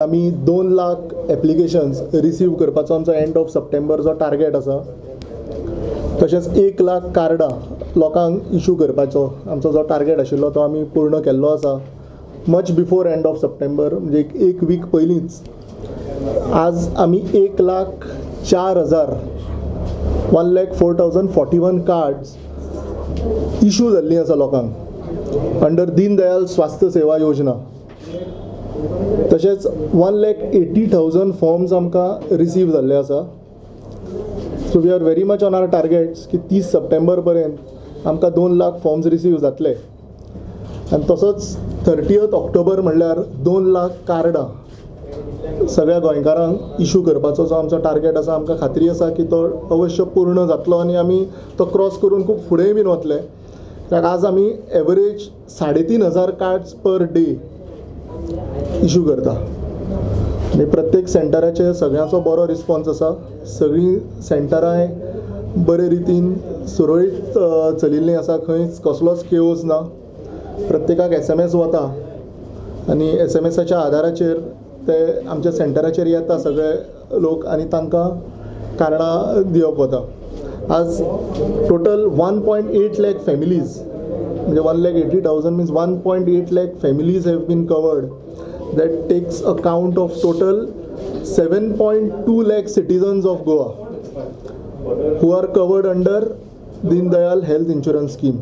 आमी 2 lakh applications receive करपाचो आमचो एंड ऑफ सप्टेंबर जो टार्गेट आसा. तशेंच 1 लाख कार्डां लोकांक इशू करपाचो आमचो जो टार्गेट आशिल्लो तो आमी पूर्ण केल्लो आसा, much before end of September, म्हणजे एक वीक पयलींच. आज आमी 1,04,000, 1,04,041 cards issue जाल्लीं आसा लोकांक अंडर दीन दयाल स्वास्थ्य सेवा योजना. तशेंच 1,80,000 forms आमकां रिसीव जाल्ले आसा. So we are very much on our targets की 30 सप्टेंबर पर्यंत आमकां 2 लाख फॉर्म्स रिसीव जातले आनी तसोच 30th October म्हणल्यार 2 लाख कार्डां सगळ्या गोंयकारांक इशू करपाचो जो आमचो टार्गेट आसा, आमकां खात्री आसा की तो अवश्य पूर्ण जातलो आनी आमी तो क्रॉस करून खूब फुडेंय बीन वतले, कित्याक आज आमी average 3500 cards per day issue करता आनी प्रत्येक सेंटराचेर सगळ्यांचो बरो रिस्पॉन्स आसा. सगळीं सेंटरांय बरे रितीन सुरळीत चलिल्लीं आसा. खंयच कसलोच केओस ना. प्रत्येकाक एसएमएस वता आनी एसएमएसाच्या आदाराचेर ते आमच्या सेंटराचेर येता सगळे लोक आनी तांकां कार्डां दिवप वता. आज total 1.8 lakh families, म्हणजे 1,80,000 means 1.8 lakh families have been covered. That takes a count of total 7.2 lakh citizens of Goa who are covered under Deen Dayal Health Insurance Scheme.